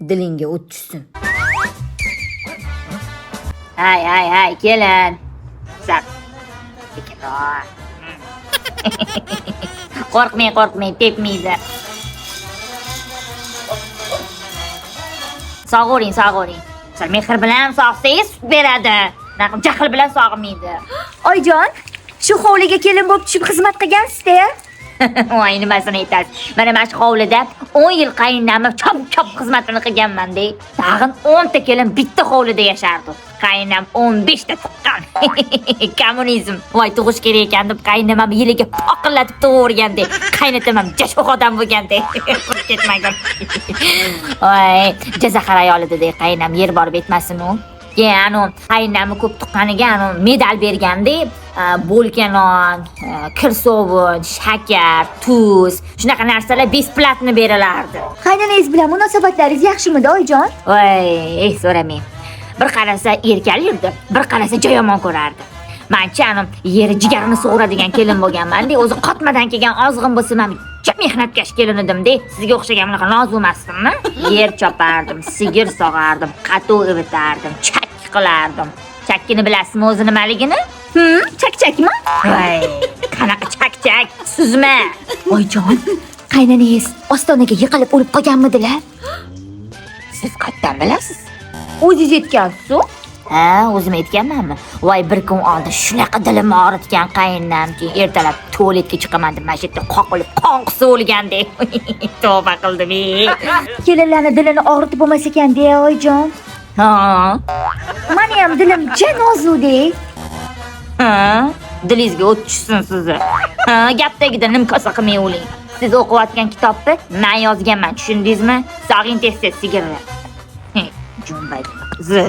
Dilingga o't tushsin. Hay hay hay, kelin. Sal. Sekinroq. Qo'rqmang, qo'rqmang, tepmaydi. Sog'avering, sog'avering. Sal mehr bilan sog'sangiz sut beradi. Naqm jahl bilan sog'maydi. Oyijon, shu hovliga kelin bo'lib tushib xizmat qilgansiz-da. Voy, nimasini aytasiz? Mana shu hovlida 10 yil qaynonamni chop-chop xizmatini qilganman-de. Tag'in 10 ta kelin bitta hovlida yashardi. Qaynam 15 ta tuqqan. Kommunizm. Voy, tug'ish kerak ekan deb qaynonam yiliga poqillatib tug'averganda. Qaynotam ham jashoq odam bo'lganda. Qurib ketmagan. Voy, jazahar ayol edi-de, qaynam yer borib yetmasin u. Keyin anu qaynamni ko'p tuqqaniga anu medal berganda, bo'lka non, kir sovun, shakar, tuz, shunaqa narsalar bесплатно berilardi. Qaynonangiz bilan munosabatlaringiz yaxshimidi, oyijon? Voy, ey, so'ramang. Bir qarasa erkalardi, bir qarasa joyomon ko'rardi. Mancha anu yeri jigarini sug'uradigan kelin bo'lganman-da, o'zi qotmadan kelgan ozg'in bo'lsam ham juda mehnatkash kelin edim-da. Sizga o'xshagan bunaqa nozik emasdimmi? Yer chopardim, sigir sog'ardim, qatuv ivitardim, chakki qilardim. Chakkini bilasizmi o'zi nimaligini? Chakchakmi? Voy, qanaqa chak-chak, suzma. Oyijon, qaynonangiz ostonaga yiqilib o'lib qolganmidilar? Siz qayerdan bilasiz? O'zingiz aytgansiz-ku. Ha, o'zim aytganmanmi? Voy, bir kun oldin shunaqa dilimni og'ritgan qaynonamki, ertalab tualetga chiqaman deb mana shu yerda qoqilib, qon qusib o'lgandek. Tavba qildim. Ey. Kelinlarni dilini og'ritib bo'lmas ekan-da, oyijon. Ha. Mani ham dilim ja nozik-da. Ha, dilingizga o't tushsin sizni. Ha, gap tagida nimkosa qilmay o'ling. Siz o'qiyotgan kitobni men yozganman, tushundingizmi? Sog'ing tez-tez sigirni. He, Jumbak qizi.